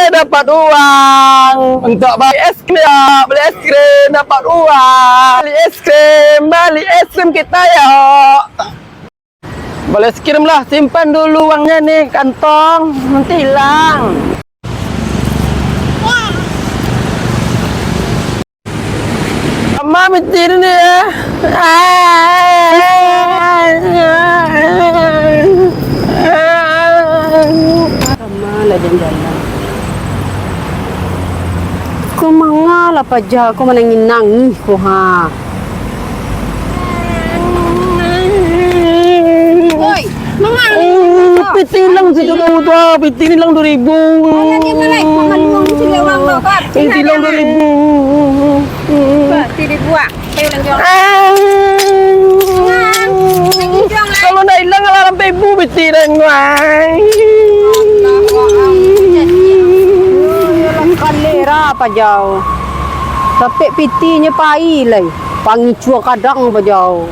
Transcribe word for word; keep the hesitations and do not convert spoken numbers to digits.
Dapat uang untuk bali es krim, bali es krim, dapat uang. Bali es krim, bali es krim kita yo. Bali es krim lah, simpan dulu uangnya nih, kantong, nanti hilang. Mama mitir ni ya. Mama lah jalan-jalan. Ko manga lah paja, ko manangih-nangih ko ha. Oi, manga. Eh, piti hilang situ kau tu, ah. Piti ni hilang dua ribu. Mana dia malai? Kau maluang di sini orang kau, kau. Piti hilang dua ribu. Bah, ti dibuang. Ayo, lanjut. Ah. Lanjut, lanjut. Kalau nak hilang, alah sampai ibu piti dan wai. Kalera pajau. Sapek pitinyo pai lai. Pangicua kadang pajau.